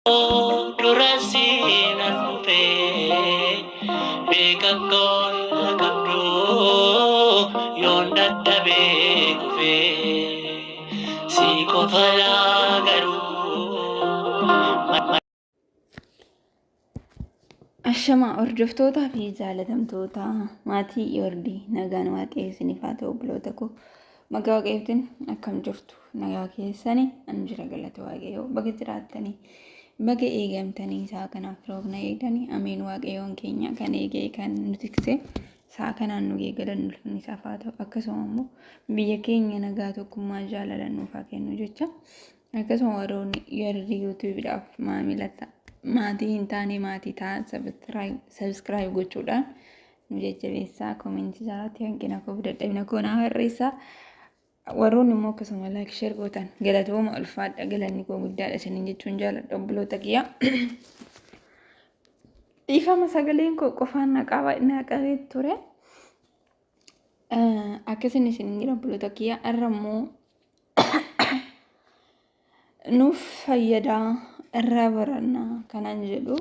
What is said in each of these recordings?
Dura seenan dhufee beeka koo qabdu yoon dadhabee kufee si qofa laa garuu. Ashamaa hordoftootaa fi jaalatamtoota maatii Yoordii, nagaan waaqayyo isiniif haa ta'u. Obboloota koo, maqaa waaqayyootiin akkam jirtu? Nagaa keessanii? Ani jira, galata waaqayyoo. Baga jiraattanii, baga eegamtanii, isaa kanaaf roobna eegdanii. Ameen. Waaqayyoon keenya kan eegee kan nu tikse isaa kanaan nu eegalan ulfinni isaaf haa ta'u. Akkasuma immoo biyya keenya nagaa, tokkummaa, jaalala nuuf haa kennu jecha. Akkasuma warroonni Yoordii yuutuubiidhaaf maamila maatii hin taane maatii ta'an subscribe gochuudhaan nu jajjabeessaa, comment jalatti hanqina koo fi dadhabina koo naa barreessaa. Warroonni immoo akkasuma like, share gootan galatooma, ulfaadha, galanni koo guddaadha isiniin jechuun jaaladha obboloota kiyya. Dhiifama, sagaleen koo qofaan na qabee ture. Akkasin isiniin jira obboloota kiyya, irra immoo nuuf fayyadaa, irraa barannaa kanan jedhu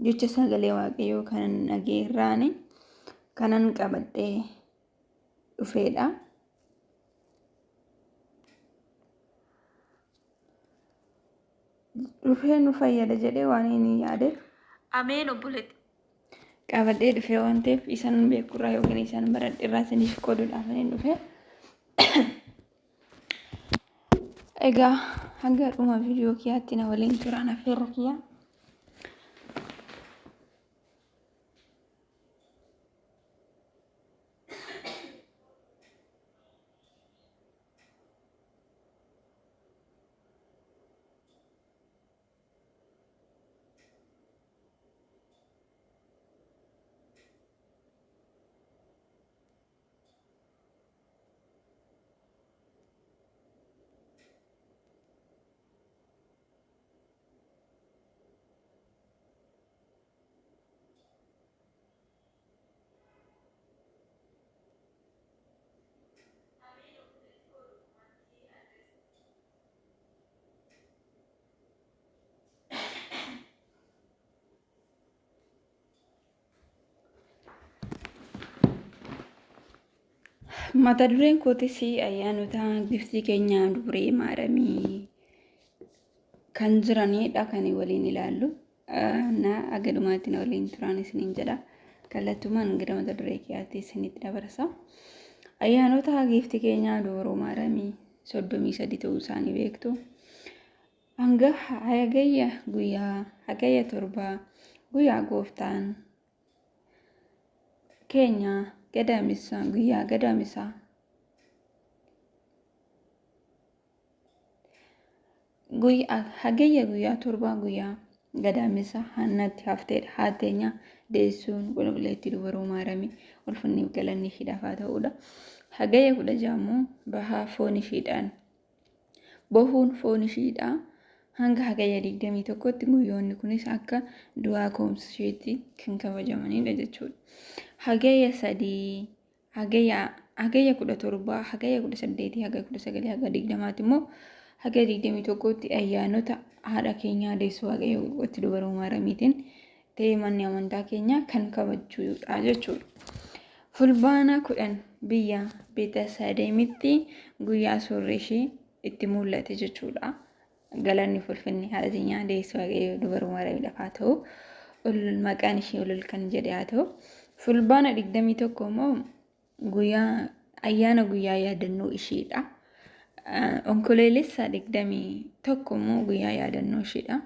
jecha sagalee waaqayyoo kanan dhageerraani kanan qabadhee dhufeedha. Dhufee nu fayyada jedhee waan inni yaadeef Ameen obboleetti. qabadhee dhufee waan ta'eef, isan beekurraa yookiin isan baradheerraa isiniif qooduudhaaf hin dhufe. Egaa hanga dhuma viidiyoo kiyyaatti na waliin turaan affeerra kiyya. Mata dureen kootis ayyaanota giftii keenya dubree maaramii kan jiranidha kan waliin ilaallu. Na aga dhumaatti na waliin turaan isiniin jedha. Kallattumaan gara mata duree kiyyaatti isinitti dabarsa. Ayyaanota giftii keenya dubroo maaramii 33 ta'uu isaanii beektu. Hanga hagayya guyyaa hagayya 7 guyyaa gooftaan keenya gadaamessa guyyaa gadaamessaa guyyaa hagayya guyyaa 7 guyyaa gadaamessa Haannatti hafteedha. Haateenya deessuun qulqulleettii dubaroo maaramii ulfinniif galanni ishiidhaaf haa ta'udha. Hagayya 16 immoo bahaa foon ishiidhaan bohuun foon ishiidha. Hanga hagayya 21tti guyyoonni kunis akka du'aa koomsa isheetti kan kabajamanidha jechuudha. Hagayya 3, hagayya 17, hagayya 18, hagayya 19, haga 20tti immoo haga 21tti ayyaanota haadha keenyaa deessuu waaqayyo itti dubaroo maaramiitiin ta'ee manni amantaa keenya kan kabajuudha jechuudha. Fulbaana 10 biyya Beetasadeemitti guyyaa suurri ishee itti mul'ate jechuudha. Galanni fulfinni haadha keenyaa deessuu waaqayyo dubaroo maaramiidhaaf haa ta'u. Maqaan ishee olol kan jedhe haa ta'u. Fulbaana 21 immoo guyyaa ayyaana guyyaa yaadannoo isheedha. Onkoloolessa 21 immoo guyyaa yaadannoo isheedha.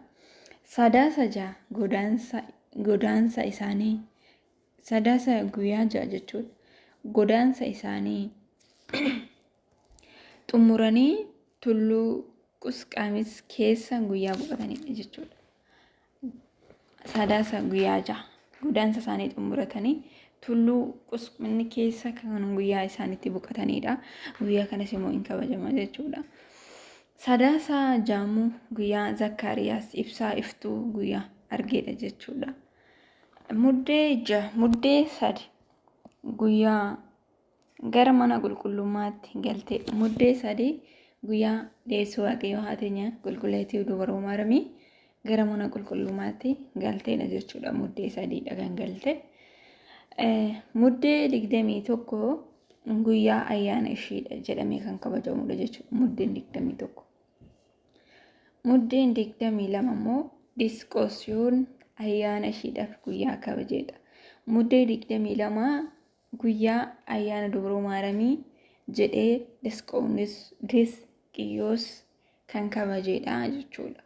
Sadaasa 6 godaansa isaanii, sadaasa guyyaa 6 jechuudha. Godaansa isaanii xumuranii tulluu Qusqaamis keessa guyyaa boqotanidha jechuudha. Sadaasa guyyaa 6 godaansa isaanii xumuratanii tulluu Qusqminni keessa kan guyyaa isaanitti boqotanidha. Guyyaa kanas immoo hin kabajama jechuudha. Sadaasa jaamuu guyyaa Zakkaariyaas ibsaa iftuu guyyaa argeedha jechuudha. Muddee 6, muddee 3 guyyaa gara mana qulqullummaatti galte. Muddee 3 guyyaa deessuu waaqayyoo haateenya qulqulleettii dubaroo maaramii gara mana qulqullummaatti galteedha jechuudha. Muddee 3dha kan galte. Muddee 21 guyyaa ayyaana ishiidha jedhamee kan kabajamudha jechuudha. Muddeen 21. Muddeen 22 immoo Disqoosiyoon ayyaana ishiidhaaf guyyaa kabajeedha. Muddee 22 guyyaa ayyaana Dubroo Maaramii jedhee Disqiyoos kan kabajeedha jechuudha.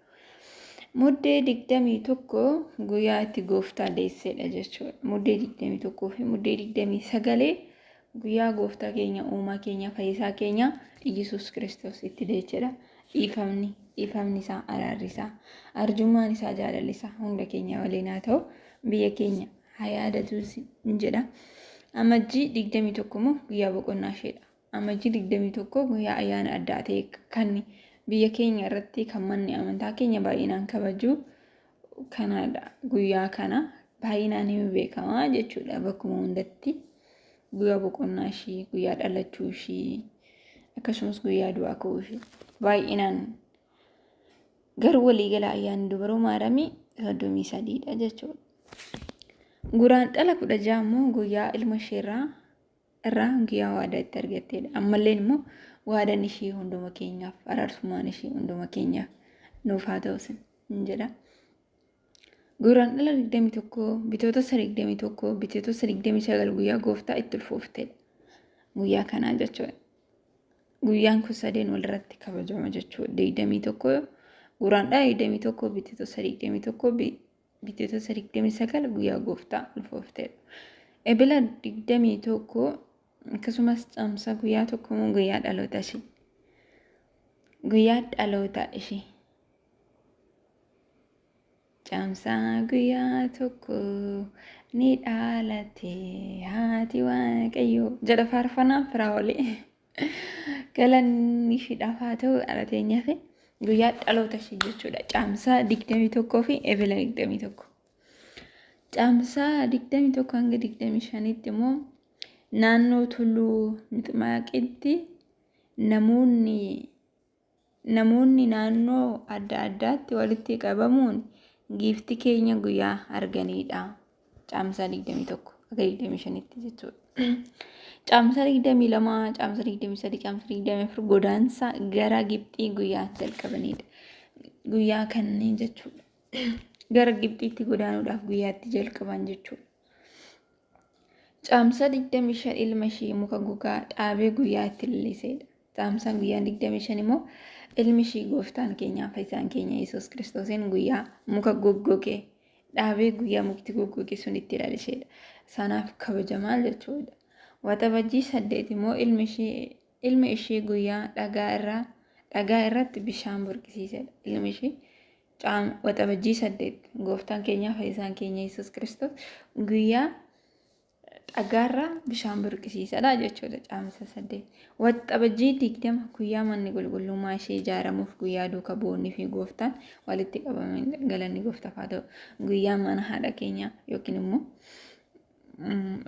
Muddee 21 guyyaa itti gooftaa deessedha jechuudha. Muddee 21 fi muddee 29 guyyaa gooftaa keenya uumaa keenya fayyisaa keenya Iyyasuus Kiristoos itti deechedha. Dhiifamni isaa, araarri isaa, arjummaan isaa, jaalalli isaa hunda keenya waliin haa ta'u. Biyya keenya haa yaadatuus jedha. Amajjii 21 immoo guyyaa boqonnaa isheedha. Amajjii 21 guyyaa ayyaana addaa ta'e kan biyya keenya irratti kan manni amantaa keenya baay'inaan kabaju kanadha. Guyyaa kana baay'inaan hin beekama jechuudha. Bakkuma hundatti guyyaa boqonnaa ishii, guyyaa dhalachuu ishii, akkasumas guyyaa du'aa ka'uu ishii baay'inaan garuu waliigala ayyaanni Dubroo Maaramii 33dha jechuudha. Guraan dhala 16 immoo guyyaa ilma isheerraa irraa guyyaa waadaa itti argattedha. Ammalleen immoo waadaan ishii hunduma keenyaaf, araarsummaan ishii hunduma keenyaaf nuuf haa ta'u jedha. Guraan dhala 21, bitootessa 21, bitootessa 29 guyyaa gooftaa itti ulfooftedha. Guyyaa kanaa jechuudha. Guyyaan kun sadeen walirratti kabajama jechuudha. 21 guraan dhala 21, bitootessa 21, bitootessa 29 guyyaa gooftaa ulfooftedha. Ebila 21 akkasumas caamsaa guyyaa 1 immoo guyyaa dhaloota ishee. Guyyaa dhaloota ishee. Caamsaa guyyaa 1 ni dhalate haati Waaqayyoo jedha faarfannaan Firaa'olee. Galanni isheedhaaf haa ta'u dhala teenyaaf guyyaa dhaloota ishee jechuudha. Caamsaa 21 fi ebila 21. Caamsaa 21 hanga 25tti immoo naannoo Tulluu Mixmaaqitti namoonni naannoo adda addaatti walitti qabamuun giiftii keenya guyyaa arganidha. Caamsaa 21 hanga 25tti jechuudha. Caamsaa 22, caamsaa 23, caamsaa 24 godaansa gara Gibxii guyyaa jalqabanidha. Guyyaa kanneen jechuudha. Gara Gibxiitti godaanuudhaaf guyyaatti jalqaban jechuudha. Caamsaa 25 ilma ishee muka gogaa dhaabee guyyaa itti lalisedha. Caamsaan guyyaa 25 immoo ilmi ishee gooftaan keenya fayyisaan keenya Yesuus Kiristoosiin guyyaa muka goggoge dhaabee guyyaa mukti goggoge sun itti lalisedha. Sanaaf kabajamaa jechuudha. Waxabajjii 8 immoo ilmi ishee guyyaa dhagaa irratti bishaan burqisiisedha. Ilmi ishee waxabajjii 8 gooftaan keenya fayyisaan keenya Yesuus Kiristoos guyyaa dhagaarraa bishaan burqisiisedha jechuudha. Caamsa 8. Waxabajjii 20 guyyaa manni qulqullummaa ishee ijaaramuuf guyyaa duuka bu'oonni fi gooftaan walitti qabaman galanni gooftaaf haa ta'u. Guyyaa mana haadha keenyaa yookiin immoo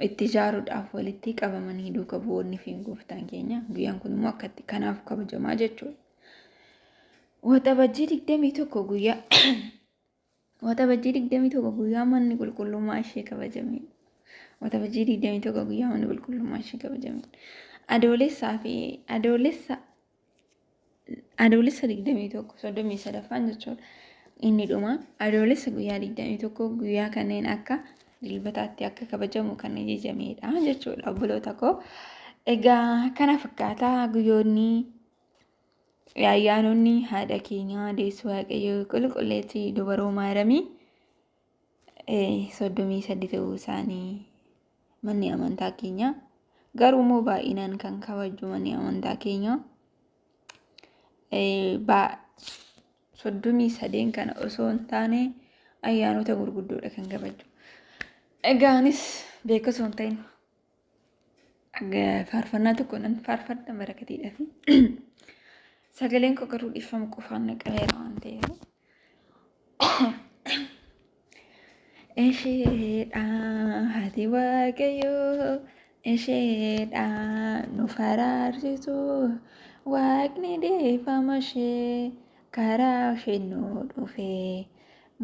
itti ijaaruudhaaf walitti qabamanii duuka bu'oonni fi gooftaan keenya guyyaan kun immoo akkatti kanaaf kabajamaa jechuudha. Waxabajjii 21 guyyaa Waxabajjii 21 guyyaa manni qulqullummaa ishee kabajamedha. Waxabajjii 21 guyyaa manni qulqullummaa ishee kabajamedha. Adoolessaa fi adoolessa 21 33ffaan jechuudha. Inni dhuma adoolessa guyyaa 21 guyyaa kanneen akka dilbataatti akka kabajamu kan ajajamedha jechuudha obboloota koo. Egaa kana fakkaataa guyyoonni ayyaanonni haadha keenyaa deessuu Waaqayyoo qulqulleettii Dubaroo Maaramii 33 ta'uu isaanii manni amantaa keenya garuu immoo baay'inaan kan kabaju manni amantaa keenya 33 kana osoo hin taane ayyaanota gurguddoodha kan kabaju. Egaanis beeka osoo hin ta'in faarfannaa tokko nan faarfadha barakatiidhaa fi sagaleen koo garuu dhiifama qofaan na qabeera waan ta'eef. Isheedha haati Waaqayyoo, isheedha nu faraarsitu, Waaqni dhiifama ishee karaa isheen nu dhufe.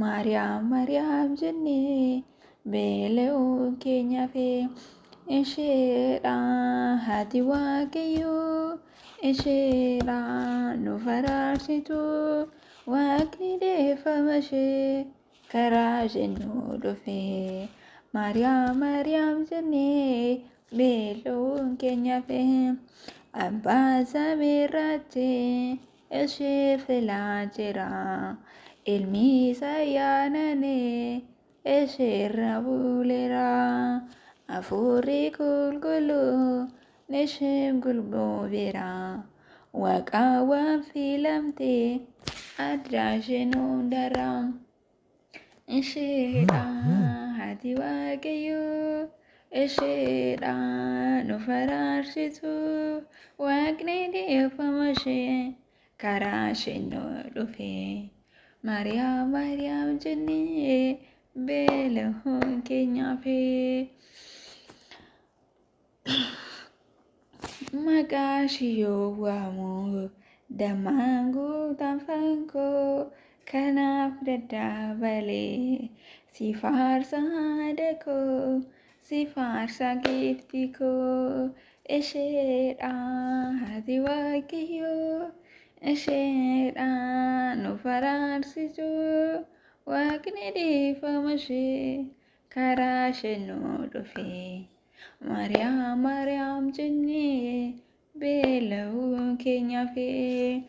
Maariyaam Maariyaam jennee beela'uun keenya hafee. Isheedha haati Waaqayyoo, isheedha nu faraarsitu, Waaqni dhiifama ishee karaa isheen nu dhufe. Maariyaam Maariyaam jennee beela'uun keenya hafee. Abbaa samiirratti ishee filaa jira. Ilmi isaa yaananee isheerra buleera. Hafuurri qulqulluun isheen gulgubeera. Waaqa waan filamte adda isheen hundarra. Isheedha haati Waaqayyoo, isheedha nu faraarsitu, Waaqni dhiifama ishee karaa isheen nu dhufe. Maariyaam Maariyaam jennee beela'uun keenya hafee. Maqaa ishee yoo waamu dammaan guutaan afaan koo kanaaf daddabalee si faarsa haadha koo, si faarsa giiftii koo. Isheedha haati Waaqayyoo, isheedha nu faraarsitu, Waaqni dhiifama ishee karaa isheen nu dhufe. Maariyaam Maariyaam jennee beela'uun keenya hafee.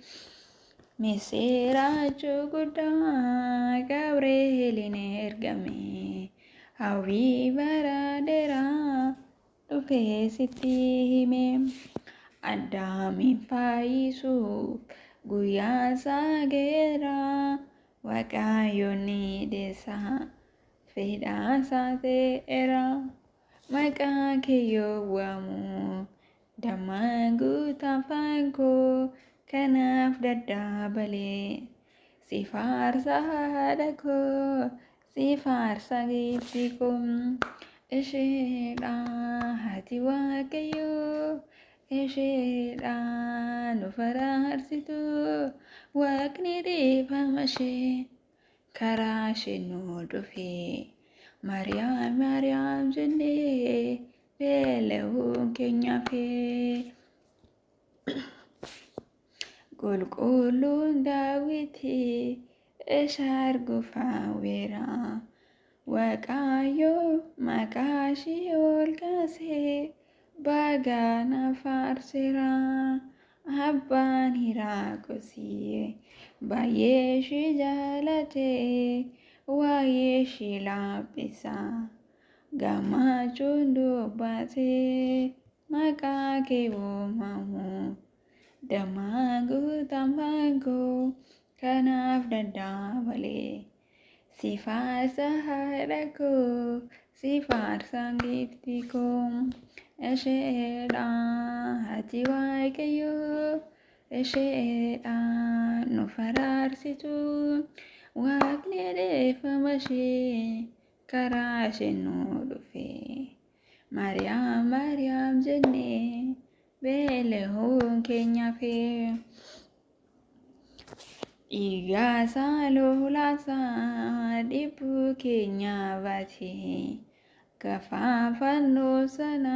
Misiraachuu guddaa Gabreeliin ergame, hawwii bara dheeraa dhufee sitti hime. Addaamin fayyisuuf guyyaa isaa ga'eera, Waaqayyo ni deessa fedha isaa ta'eera. Maqaa kee yoo waamu dammaan guutaa afaan koo kanaaf daddabalee si faarsa haadha koo, si faarsa giiftii koo. Isheedha haati Waaqayyoo, isheedha nu faraarsitu, Waaqni dhiifama ishee karaa isheen nu dhufe. Maariyaam Maariyaam jennee beela'uun keenya hafee. Qulqulluun Daawiti isa arguuf hawweera. Waaqayyo maqaa ishee ol kaasee baga na faarseera. Abbaan Hiraaqosii baay'ee ishee jaalate, waa'ee ishee laaphisa. Gammachuun dubbate maqaa kee uumamu. Dammaan guutaan afaan koo kanaaf daddabalee si faarsa haadha koo, si faarsa giiftii koo. Isheedha haati Waaqayyoo, isheedha nu faraarsitu, Waaqni dhiifama ishee karaa isheen nu dhufe. Maariyaam Maariyaam jennee beela'uun keenya hafee. Dhiiga isaa lolaasaa dhibbuu keenya baate. Gaafa fannoo sana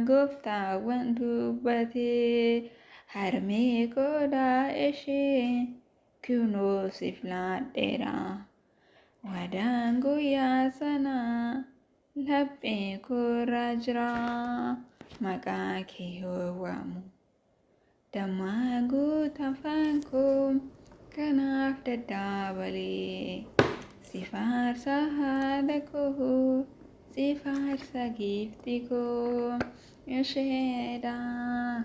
gooftaawwan dubbate. Harmee qodaa ishee kunoo siif laadheera. Waadaan guyyaa sana laphee koorra jira. Maqaa kee yoo waamu dammaa guutaa afaan koo kanaaf daddabalee si faarsa haadha koo, si faarsa giiftii koo. Isheedha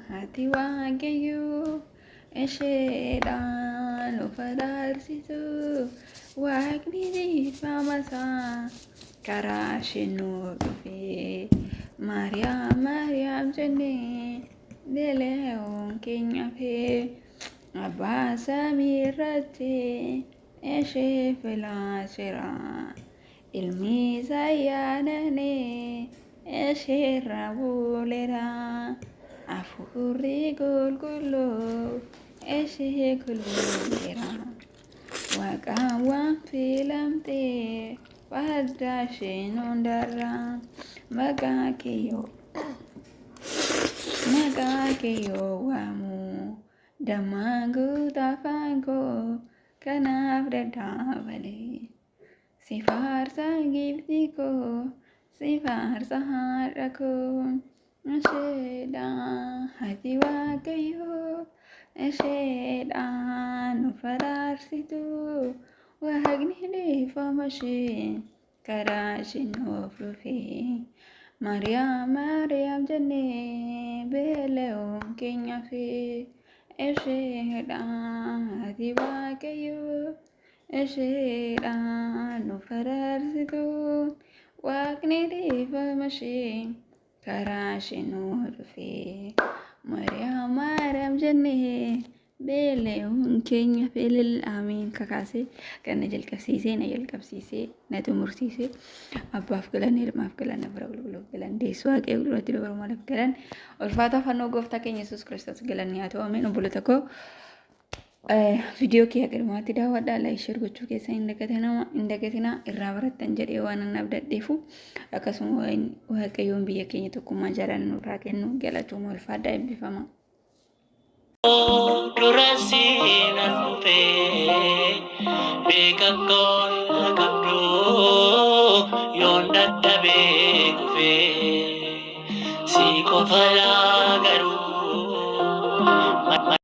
haati Waaqayyoo, isheedha nu faraarsitu, Waaqni dhiifama isaa karaa isheen nu dhufe. Maariyaam Maariyaam jennee beela'uun keenya hafee. Abbaa samiirratti ishee filaa jira. Ilmi isaa yaadannee isheerra buleera. Hafuurri qulqulluu ishee gulguleera. Waaqaan waan filamtee farda isheen hundarraa maqaa kee yoo maqaa kee yoo waamu dammaan guutaa afaan koo kanaaf daddabalee si faarsa giiftii koo si faarsa haadha koo isheedha haati Waaqayyoo isheedha nu faraarsitu Waaqni dhiifama ishee karaa isheen nuuf dhufe Maariyaam Maariyaam jennee beela'uun keenya fi isheedha haati Waaqayyoo isheedha nu faraarsitu Waaqni dhiifama ishee karaa ishee nuuf dhufe Maariyaam Maariyaam jennee beela'uun keenya feelil amiin kakaasee kan na jalqabsiisee na jalqabsiisee na xumursiisee abbaaf galan ilmaaf galan afura qulqulluuf galan deessuu Waaqayyo qulqulluutti dubarummaadhaaf galan ulfaata fannoo gooftaa keenya Yesuus Kiristoos galan haa ta'u ameen. Obboloota koo, viidiyoo kiyya galumaatti daawwadhaa, like, share gochuu keessa hin dagatinaa. Irraa barattan jedhee waan an abdadheefu akkasuma Waaqayyoon biyya keenya tokkummaa jaalala nurraa kennu. Galatooma, ulfaadhaa, eebbifama. Dura seenan dhufee beeka koo qabdu yoon dadhabee kufee si qofa laa garuu.